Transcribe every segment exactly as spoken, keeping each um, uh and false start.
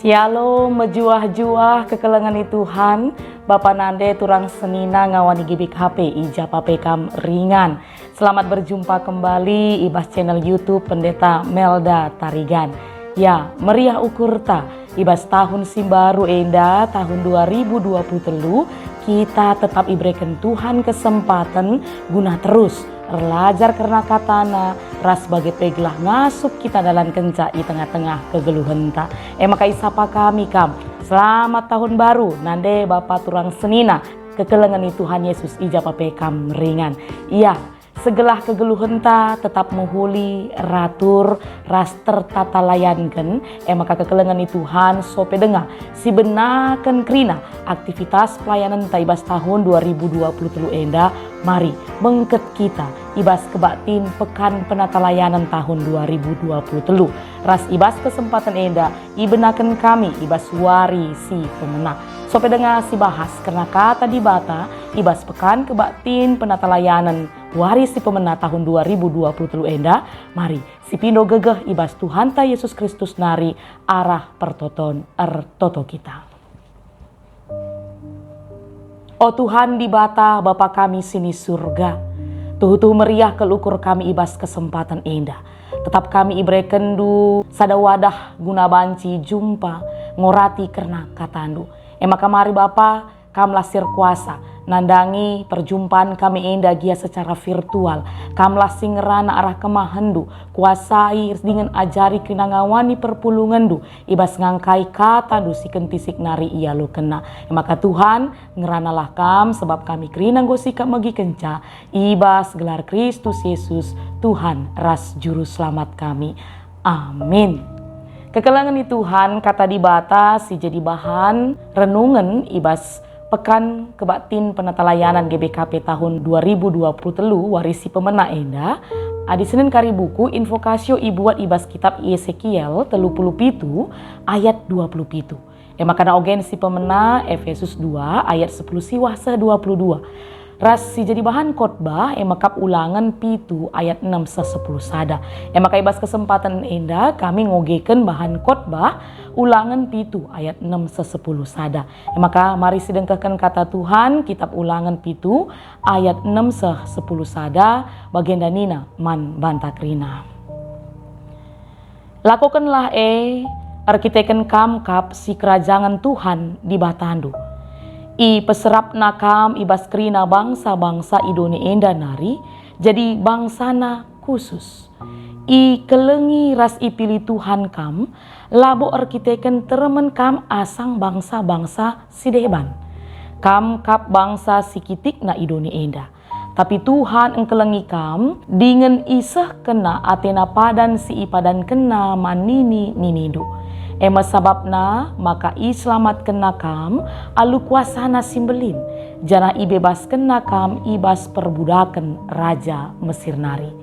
Yalo mejuah-juah kekelengen i Tuhan, Bapa nande turang senina ngawani G B K P i ja pe kam ringan. Selamat berjumpa kembali i bas channel YouTube Pendeta Melda Tarigan. Ya, meriah ukurta, i bas tahun si mbaru enda, tahun dua ribu dua puluh telu, kita tetap ibereken Tuhan kesempaten guna terus erlajar kerna kataNa ras bage pe gelah ngasup kita ndalankenca i tengah-tengah kegeluhenta. E maka isapa kami kam, selamat tahun baru, nande bapa turang senina, kekelengen i Tuhan Yesus i ja pe kam ringan. Ia, segelah kegeluhenta tetap mehuli, ratur, ras tertata layanken, e maka kekelengen i Tuhan sope denga sibenaken kerina aktivitas pelayanenta i bas tahun dua ribu dua puluh telu enda. Mari, bengket kita i bas kebaktin Pekan Penatalayanen tahun dua ribu dua puluh telu. Ras i bas kesempaten enda, ibenaken kami i bas wari si pemena. Sope denga sibahas kerna Kata Dibata i bas Pekan Kebaktin Penatalayanen wari si pemena tahun dua ribu dua puluh telu enda, mari sipindo gegeh i bas Tuhanta Yesus Kristus nari arah pertoton ertoto kita. O Tuhan Dibata, Bapa kami si ni Surga, tuhu-tuhu meriah kal ukur kami i bas kesempaten enda. Tetap kami iberekenNdu sada wadah guna banci jumpa ngorati kerna KataNdu. E maka mari Bapa, Kamlah si erkuasa, nandangi perjumpan kami enda gia secara virtual. Kamlah si ngerana arah kemahenNdu, kuasai dingen ajari kerina ngawani perpulungenNdu, i bas ngangkai KataNdu si kentisik nari ialokenna. E maka Tuhan, ngeranalah Kam, sebab kami kerina enggo sikap megikenca, i bas gelar Kristus Yesus, Tuhan ras Juru Selamat kami. Amin. Kekelengen i Tuhan, Kata Dibata si jadi bahan renungen i bas Pekan Kebaktin Penatalayanan G B K P tahun dua ribu dua puluh telu wari si pemena enda, adi Senin kari buku Invocatio ibuat i bas kitab Esekiel telu puluh pitu ayat dua puluh pitu. E maka na ogen si pemena Efesus dua ayat sepuluh siwah seh dua puluh dua. Ras si jadi bahan khotbah e mekap Ulangen pitu ayat enem seh sepuluh sada. E maka i bas kesempaten enda kami ngogeken bahan khotbah Ulangen pitu ayat enem seh sepuluh sada. E maka mari sidengkehken Kata Tuhan, kitab Ulangen pitu ayat enem seh sepuluh sada, bagenda nina man banta kerina. Lakokenlah e erkiteken kam kap sikerajangen Tuhan Dibatandu. IpeserapNa kam i bas kerina bangsa-bangsa i doni enda nari jadi bangsaNa khusus. Ikelengi ras ipilih Tuhan kam, labo erkiteken teremen kam asang bangsa-bangsa si deban. Kam kap bangsa si kitikna i doni enda. Tapi Tuhan engkelengi kam, dingen isehkenNa ateNa padan si ipadankenNa man nini-ninindu. E me sabapna maka iselamatkenNa kam alu kuasaNa si mbelin, janah ibebaskenNa kam i bas perbudaken raja Mesir nari.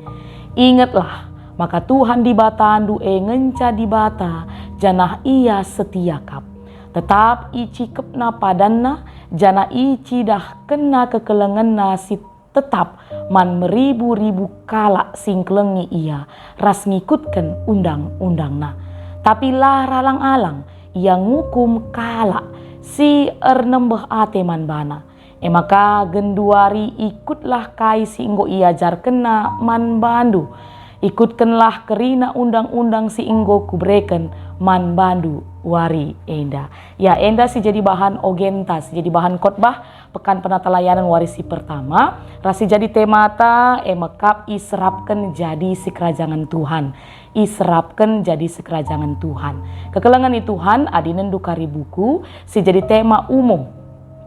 Ingetlah maka Tuhan Dibatandu e ngenca Dibata, janah Ia setia kap. Tetap icikepNa padanNa, janah icidahkenNa kekelengenNa si tetap man meribu-ribu kalak si ngkelengi Ia ras ngikutken undang-undangNa. Tapi la ralang-alang Ia ngukum kalak si ernembeh ate man baNa. E maka genduari ikutlah kai si enggo iajarkenNa man bandu. Ikutkenlah kerina undang-undang si enggo kubereken man bandu wari enda. Ya, enda si jadi bahan ogenta, si jadi bahan khotbah Pekan Penatalayanan wari si pertama, ras si jadi temata, e mekap iserapken jadi sikerajangen Tuhan. Iserapken jadi sikerajangen Tuhan. Kekelengen i Tuhan, adi nendu kari buku, si jadi tema umum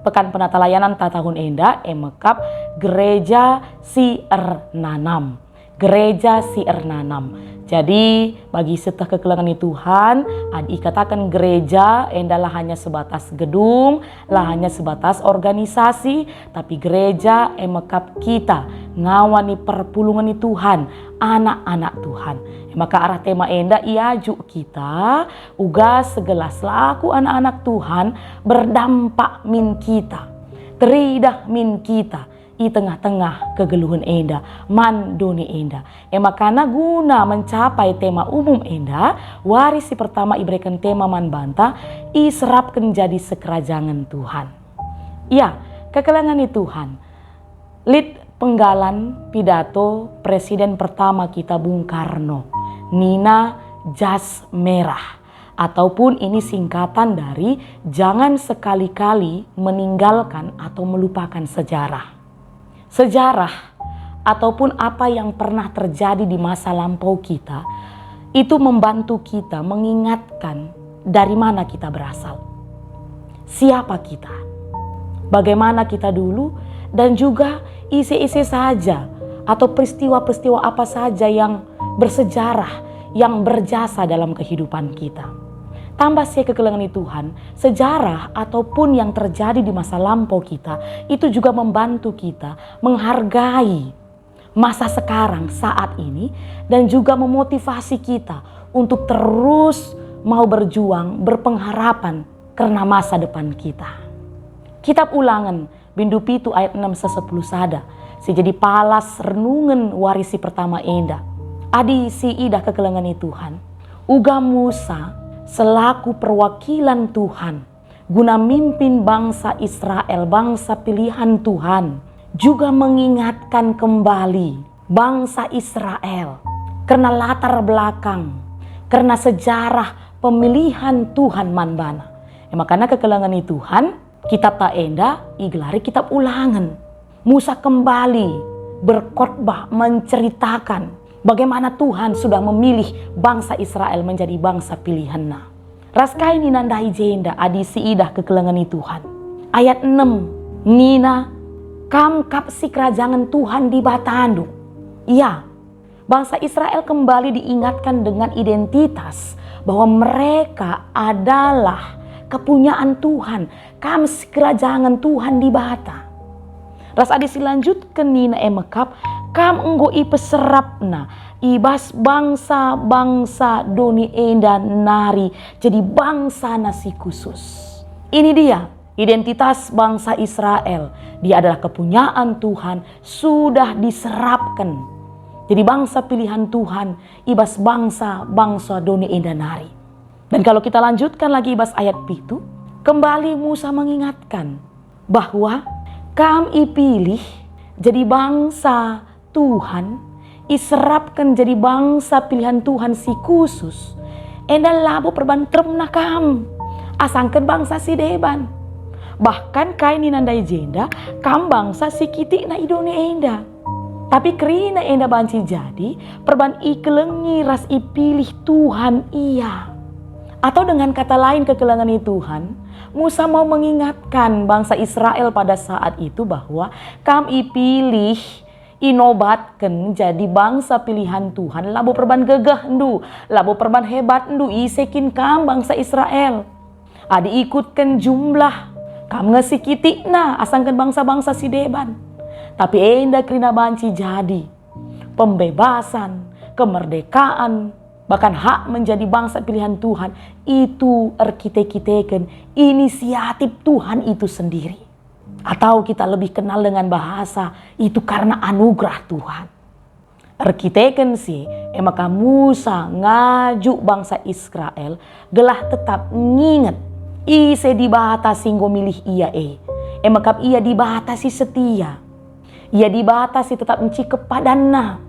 Pekan Penatalayanan ta tahun enda, e mekap gereja si ernanam. Gereja si ernanam. Jadi, bagi seteh kekelengen i Tuhan, adi ikataken gereja, enda la hanya sebatas gedung, la hanya sebatas organisasi, tapi gereja e mekap kita ngawani perpulungen i Tuhan, anak-anak Tuhan. E maka arah tema enda iajuk kita uga segelah selaku anak-anak Tuhan berdampak min kita, teridah min kita, i tengah-tengah kegeluhen enda, man doni enda. E makana guna mencapai tema umum enda, wari si pertama ibereken tema man banta, iserapken jadi sekerajangen Tuhan. Ya, kekelengen ni Tuhan. Lit penggalan pidato Presiden pertama kita Bung Karno, nina jas merah, ataupun ini singkatan dari jangan sekali-kali meninggalkan atau melupakan sejarah. Sejarah ataupun apa yang pernah terjadi di masa lampau kita, itu membantu kita mengingatkan dari mana kita berasal. Siapa kita? Bagaimana kita dulu, dan juga ise-ise saja atau peristiwa-peristiwa apa saja yang bersejarah, yang berjasa dalam kehidupan kita. Tambah si kekelengen Tuhan, sejarah ataupun yang terjadi di masa lampau kita, itu juga membantu kita menghargai masa sekarang, saat ini, dan juga memotivasi kita untuk terus mau berjuang, berpengharapan kerna masa depan kita. Kitab Ulangen, bindu pitu ayat enam seh sepuluh sada, si jadi palas renungen wari si pertama enda. Adi si idah kekelengen Tuhan, uga Musa selaku perwakilan Tuhan guna mimpin bangsa Israel, bangsa pilihan Tuhan, juga mengingatkan kembali bangsa Israel kerna latar belakang, kerna sejarah pemilihan Tuhan man bana. E makana kekelengen Tuhan, kitab ta enda igelari kitab Ulangen. Musa kembali berkhotbah, menceritakan bagaimana Tuhan sudah memilih bangsa Israel menjadi bangsa pilihenNa. Ras kai nina ndai jenda adi si idah kekelengen Tuhan? Ayat enam nina, "Kam kap sikerajangen Tuhan Dibatandu." Ya, bangsa Israel kembali diingatkan dengan identitas bahwa mereka adalah kepunyaan Tuhan, kam sikerajangen Tuhan Dibata. Ras adi silanjutken nina e mekap, kam enggo ipeserapNa i bas bangsa-bangsa doni enda nari jadi bangsaNa si khusus. Ini dia identitas bangsa Israel. Dia adalah kepunyaan Tuhan, sudah diserapken jadi bangsa pilihan Tuhan i bas bangsa-bangsa doni enda nari. Dan kalau kita lanjutkan lagi i bas ayat pitu, kembali Musa mengingatkan bahwa kam ipilih jadi bangsa Tuhan, iserapken jadi bangsa pilihan Tuhan si khusus, enda labo perban teremna kam, asangken bangsa si deban. Bahkan kai nina ndai jenda, kam bangsa si kitikna i doni enda. Tapi kerina enda banci jadi perban ikelengi ras ipilih Tuhan ia. Atau dengan kata lain, kekelengen Tuhan, Musa mau mengingatkan bangsa Israel pada saat itu bahwa kam ipilih, inobatken jadi bangsa pilihan Tuhan labo perban gegehndu, labo perban hebatndu, ise kin kam bangsa Israel. Adi ikutken jumlah, kam nge si kitikna asangken bangsa-bangsa si deban. Tapi enda kerina banci jadi pembebasan, kemerdekaan, bahkan hak menjadi bangsa pilihan Tuhan itu erkite-kiteken inisiatif Tuhan itu sendiri. Atau kita lebih kenal dengan bahasa, itu karena anugerah Tuhan. Erkiteken si e maka Musa ngajuk bangsa Israel gelah tetap nginget ise Dibata si enggo milih ia e. E maka ia Dibata si setia. Ia Dibata si tetap ncikep padanNa.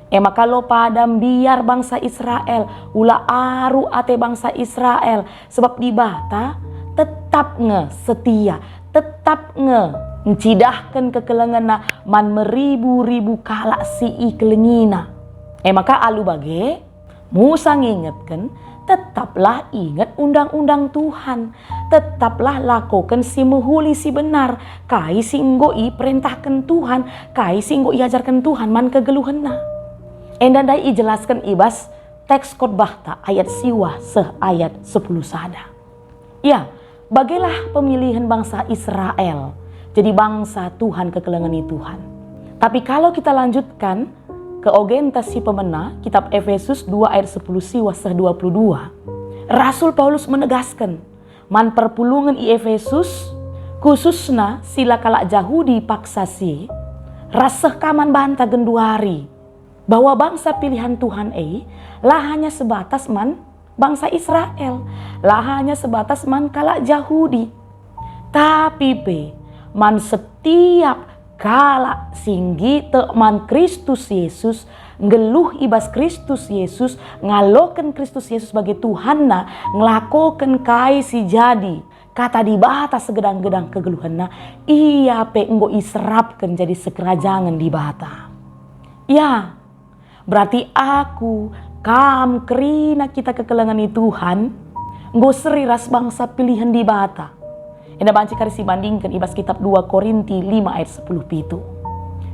E maka lo pada mbiar bangsa Israel, ula aru ate bangsa Israel, sebab Dibata tetap nge setia, tetap nge ncidahken kekelengenNa man meribu-ribu kalak si ikelengiNa. E maka alu bage, Musa ngingetken, tetaplah inget undang-undang Tuhan, tetaplah lakoken si mehuli si benar, kai si enggo iperentahken Tuhan, kai si enggo iajarken Tuhan man kegeluhenna. Enda ndai ijelasken i bas teks khotbahta ayat siwah seh ayat sepuluh sada. Ya, bagelah pemilihen bangsa Israel jadi bangsa Tuhan, kekelengen Tuhan. Tapi kalau kita lanjutkan ke ogenta si pemena, kitab Efesus dua ayat sepuluh siwah seh dua puluh dua, Rasul Paulus menegasken man perpulungen i Efesus, khususna sila kalak Jahudi paksa si, Ras seh ka man banta genduari bahwa bangsa pilihan Tuhan e la hanya sebatas man bangsa Israel, la hanya sebatas man kalak Jahudi, tapi pe man setiap kalak si nggiteh man Kristus Yesus, nggeluh i bas Kristus Yesus, ngaloken Kristus Yesus bage Tuhanna, ngelakoken kai si jadi Kata Dibata segedang-gedang kegeluhenna, ia pe enggo iserapken jadi sekerajangen Dibata. Ya, berarti aku, kam, kerina kita kekelengen i Tuhan, enggo seri ras bangsa pilihen Dibata. Enda banci kari sibandingken i bas kitab dua Korinti lima ayat sepuluh pitu.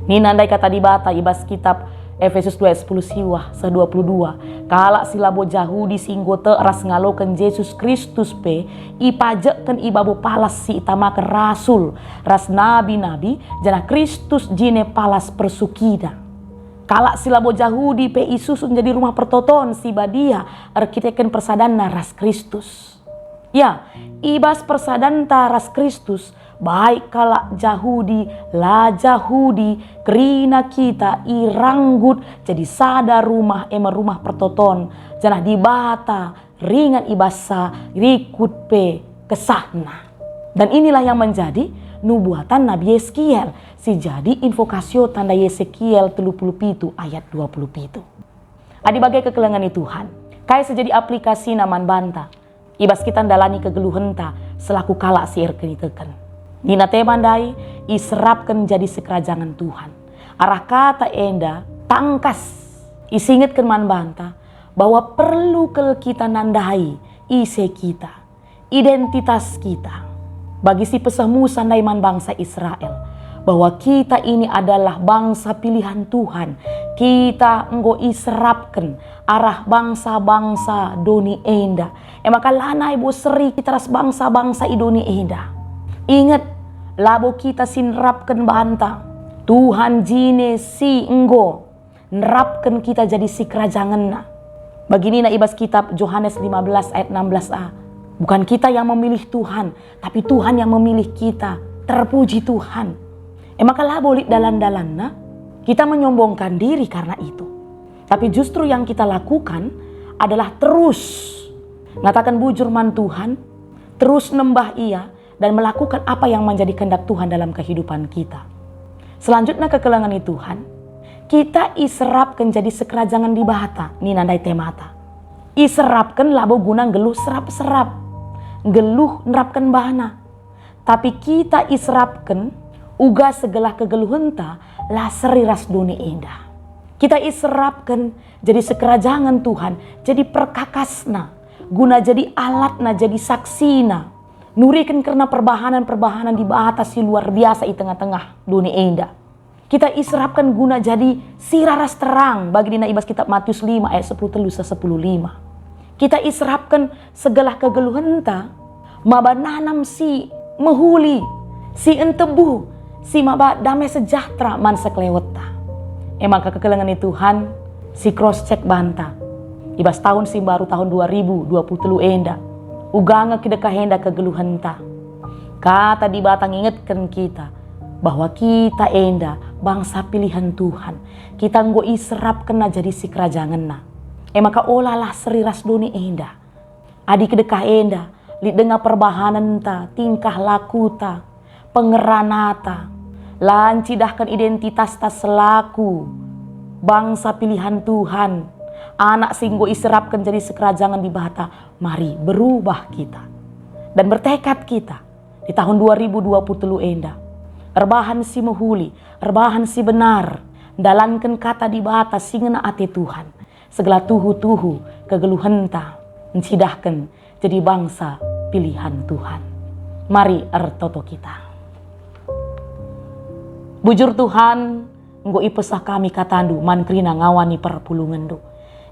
Nina ndai Kata Dibata i bas kitab Efesus dua ayat sepuluh siwah seh dua puluh dua, "Kalak si labo Jahudi si enggo tek ras ngaloken Jesus Kristus pe ipajekken i babo palas si itamaken rasul ras nabi-nabi, janah Kristus jine palas persukina." Kalak si labo Jahudi pe isusun jadi rumah pertoton si badia erkiteken persadanna ras Kristus. Ya, i bas persadanta ras Kristus, baik kalak Jahudi, la Jahudi, kerina kita iranggut jadi sada rumah, e me rumah pertoton, janah Dibata ringan i bas rikut pe kesahna. Dan inilah yang menjadi nubuatan Nabi Yeskiel, si jadi invokasio tanda Yesekiel telu puluh pitu ayat dua puluh pitu. Adi bage kekelengen i Tuhan, kai si jadi aplikasina man banta? I bas kita ndalani kegeluhenta selaku kalak si erkiniteken. Nina tema ndai, iserapken jadi sekerajangen Tuhan. Arah kata enda tangkas isingetken man banta bahwa perlu kal kita nandai ise kita, identitas kita. Bagi si peseh Musa ndai man bangsa Israel, bahwa kita ini adalah bangsa pilihan Tuhan, kita enggo iserapken arah bangsa-bangsa doni enda. E maka lanai bo seri kita ras bangsa-bangsa i doni enda. Inget, labo kita si nerapken banta. Tuhan jine si enggo nerapken kita jadi sikerajangenNa. Bagi nina i bas kitab Johanes lima belas ayat enam belas a, "Bukan kita yang memilih Tuhan, tapi Tuhan yang memilih kita." Terpuji Tuhan. E maka labo lit dalan-dalanna kita menyombongkan diri karena itu. Tapi justru yang kita lakukan adalah terus ngataken bujur man Tuhan, terus nembah Ia, dan melakukan apa yang menjadi kehendak Tuhan dalam kehidupan kita. Selanjutnya, kekelengen i Tuhan, kita iserapken jadi sekerajangen Dibata, nina ndai temata. Iserapken labo guna nggeluh serap-serap, nggeluh nerapken bana. Tapi kita iserapken uga segelah kegeluhenta la seri ras doni enda. Kita iserapken jadi sekerajangen Tuhan, jadi perkakasNa, guna jadi alatNa, jadi saksiNa, nuriken kerna perbahanen-perbahanen Dibata si luar biasa i tengah-tengah doni enda. Kita iserapken guna jadi sira ras terang, bagi nina i bas kitab Matius lima ayat sepuluh telu seh sepuluh lima. Kita iserapken segelah kegeluhenta maba nanam si mehuli, si entebuh, si maba dame sejahtera man sekelewetta. E maka kekelengen i Tuhan, si cross check banta i bas tahun si mbaru, tahun dua ribu dua puluh telu enda, uga nge kidekah enda kegeluhenta. Kata Dibata ngingetken kita bahwa kita enda bangsa pilihan Tuhan. Kita enggo iserapkenNa jadi sikerajangenNa. E maka olalah seri ras doni enda. Adi kidekah enda lit denga perbahanenta, tingkah lakuta, pengeranata, la ncidahken identitasta selaku bangsa pilihan Tuhan, anak si enggo iserapken jadi sekerajangen Dibata, mari berubah kita dan bertekad kita di tahun dua ribu dua puluh telu enda erbahan si mehuli, erbahan si benar, ndalanken Kata Dibata si ngena ate Tuhan, segelah tuhu-tuhu kegeluhenta ncidahken jadi bangsa pilihan Tuhan. Mari ertoto kita. Bujur Tuhan, enggo ipesah kami kataNdu man kerina ngawani perpulungenNdu.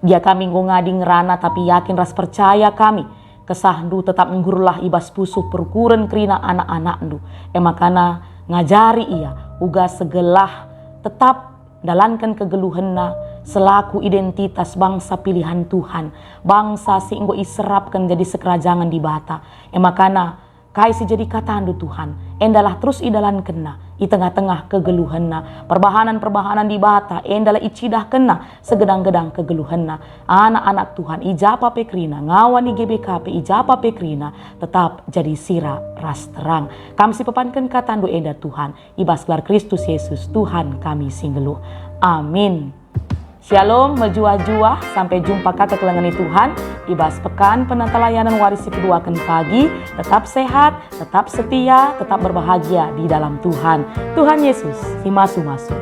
Gia kami enggo ngadi ngerana, tapi yakin ras percaya kami, kesahNdu tetap nggurlah i bas pusuh perukuren kerina anak-anakNdu. E makana ngajari ia uga segelah tetap ndalanken kegeluhenna selaku identitas bangsa pilihan Tuhan, bangsa si enggo iserapken jadi sekerajangen Dibata. E makana Kai si jadi katandu Tuhan, endalah terus idalankenna i tengah-tengah kegeluhenna. Perbahanan-perbahanan Dibata endalah icidahkenna segedang-gedang kegeluhenna. Anak-anak Tuhan i japa pe kerina, ngawan i G B K P i japa pe kerina, tetap jadi sira ras terang. Kam si pepanken katandu enda Tuhan, i bas gelar Kristus Yesus Tuhan kami si nggeluh. Amin. Shalom, mejuah-juah, sampai jumpa ka kekelengen Tuhan, i bas pekan penatalayanan wari si peduaken pagi, tetap sehat, tetap setia, tetap berbahagia di dalam Tuhan. Tuhan Yesus, si masu-masu.